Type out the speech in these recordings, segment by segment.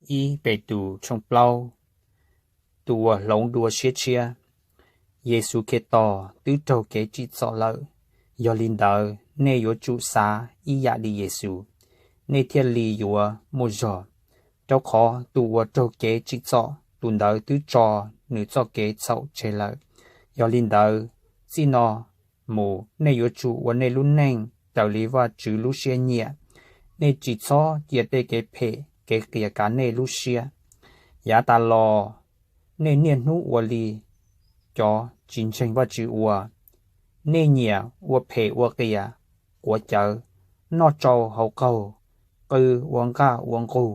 I Petus tshooj plaub. Tus uas hloov dua siab tshiab. Yexus Khetos twb raug kev tsim txom lawm, yog li ntawd nej yuav tsum xav ib yam li Yexus, nej thiaj li yuav muaj zog. Rau qhov tus uas raug kev tsim txom, tus ntawd twb tso nws txoj kev txhaum tseg lawm. Yog li ntawd, txij no mus nej yuav tsum ua nej lub neej raws li Vajtswv lub siab nyiam. Nej tsis txhob cia tej kev phem kev qias kav nej lub siab. Yav tas los nej niaj hnub ua li cov tsis ntseeg Vajtswv ua. Nej nyiam ua phem ua qias, quav cawv, noj tsau haus qaug, qw ua nqaj ua nqug,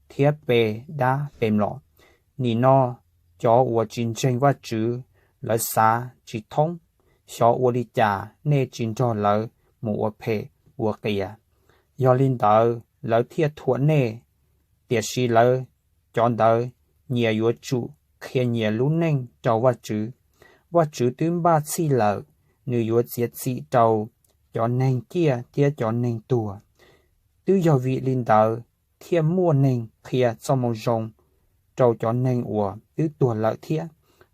thiab pe dab pe mlom. Nim no cov uas tsis ntseeg Vajtswv, lawv xav tsis thoob xyov ua li cas nej tsis nrog lawv mus ua phem ua qias, yog li ntawd lawv thiaj thuam nej. Tiam sis lawv cov ntawd nyias yuav tsum qhia nyias lub neej rau Vajtswv. Vajtswv twb npaj txhij lawm, nws yuav txiav txim rau cov neeg ciaj thiab cov neeg tuag. Twb yog vim li ntawd thiaj muaj neeg qhia Txojmoo Zoo rau cov neeg uas twb tuag lawm thiab,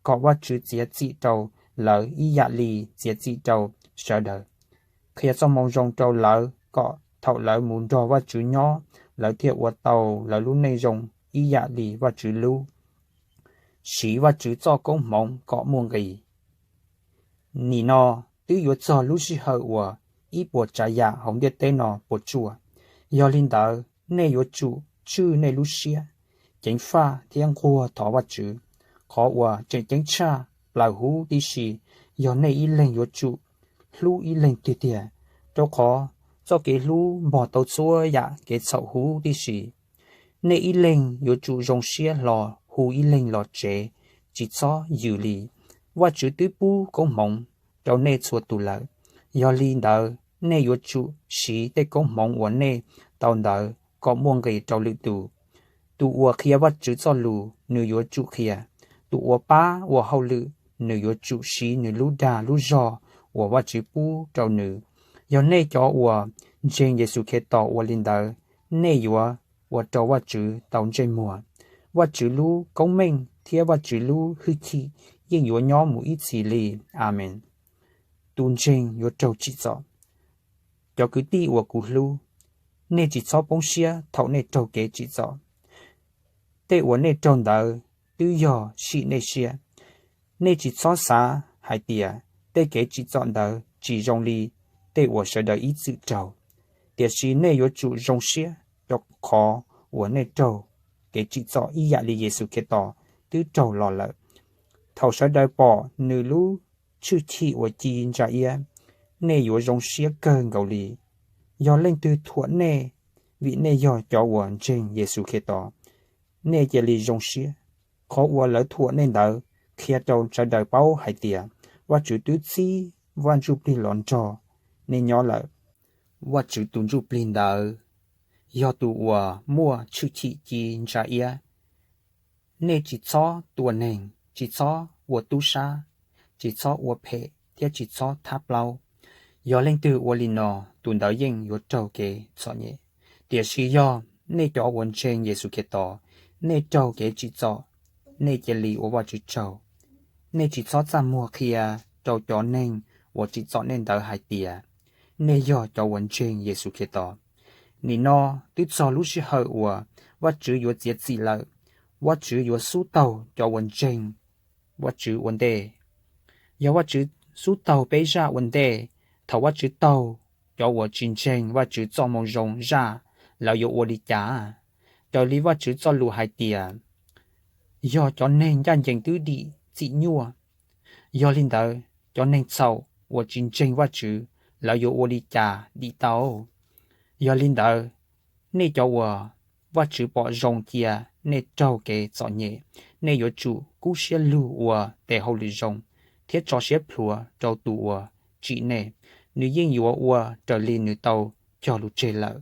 kom Vajtswv txiav txim rau lawv ib yam li txiav txim rau sawv daws. Qhia Txojmoo Zoo rau lawv kom thaum lawv mus nrog Vajtswv nyob, lawv thiaj ua tau lawv lub neej zoo ib yam li Vajtswv lub. Siv Vajtswv txoj koob hmoov kom muaj nqis. Nim no twb yuav txog lub sij hawm uas ib puas tsav yam hauv ntiaj teb no puas tsuaj. Yog li ntawd, nej yuav tsum tswj nej lub siab, ceev faj thiab nquag thov Vajtswv. Qhov uas tseem ceeb tshaj plaws huv tib si yog nej ib leeg yuav tsum hlub ib leeg tiag tiag, rau qhov txoj kev hlub npog tau txhua yam kev txhaum huv tib si. Nej ib leeg yuav tsum zoo siab hlo hu ib leeg los tsev, tsis txhob yws li. Vajtswv twb pub koob hmoov rau nej txhua tus lawm. Yog li ntawd, nej yuav tsum siv tej koob hmoov uas nej tau ntawd kom muaj nqis rau lwm tus. Tus uas qhia Vajtswv txoj lus, nws yuav tsum qhia. Tus uas pab ua hauj lwm, nws yuav tsum siv nws lub dag lub zog uas Vajtswv pub rau nws. Yog nej cov uas ntseeg Yexus Khetos ua li ntawd, nej yuav ua rau Vajtswv tau ntsej muag. Vajtswv lub koob meej thiab Vajtswv lub hwj chim yeej yuav nyob mus ib txhis li. Amees. Tus ntseeg yuav raug tsim txom. Cov kwv tij uas kuv hlub, nej tsis txhob poob siab thaum nej raug kev tsim txom. Tej uas nej raug ntawd twb yog sim nej siab. Nej tsis txhob xav hais tias tej kev tsim txom ntawd tsis zoo li tej uas sawv daws ib txwm raug. Tiam sis nej yuav tsum zoo siab rau qhov uas nej raug kev tsim txom ib yam li Yexus Khetos twb raug los lawm. Thaum sawv daws pom nws lub tshwj chim uas ci ntsa iab, nej yuav zoo siab kawg nkaus li. Yog leej twg thuam nej vim nej yog cov uas ntseeg Yexus Khetos, nej cia li zoo siab. Qhov uas lawv thuam nej ntawd qhia rau sawv daws paub hais tias Vajtswv twb txib Vaj Ntsujplig los nrog nej nyob lawm. Vajtswv tus Ntsujplig ntawd yog tus uas muaj tshwj chim ci ntsa iab. Nej tsis txhob tua neeg, tsis txhob ua tub sab, tsis txhob ua phem thiab tsis txhob thab plaub. Yog leej twg ua li no, tus ntawd yeej yuav raug kev txom nyem. Tiam sis yog nej cov uas ntseeg Yexus Khetos, nej raug kev tsim txom, nej cia li ua Vajtswv tsaug. Nej tsis txhob txaj muag qhia rau cov neeg uas tsim txom nej ntawd hais tias nej yog cov uas ntseeg Yexus Khetos. Nim no twb txog lub sij hawm uas Vajtswv yuav txiav txim lawm. Vajtswv yuav xub taug cov uas ntseeg Vajtswv ua ntej. Yog Vajtswv xub taug peb zaj ua ntej, thaum Vajtswv taug cov uas tsis ntseeg Vajtswv Txojmoo Zoo zaj, lawv yuav ua li cas? Raws li Vajtswv txoj lus hais tias, yog cov neeg ncaj ncees twb dim txim nyuaj, yog li ntawd cov neeg txhaum uas tsis ntseeg Vajtswv, lawv yuav ua li cas dim tau? Yog li ntawd, nej cov uas Vajtswv pom zoo cia nej raug kev txom nyem, nej yuav tsum kub siab lug ua tes hauj lwm zoo thiab tso siab plhuav rau tus uas tsim nej. Nws yeej yuav ua raws li nws tau cog lus tseg lawm.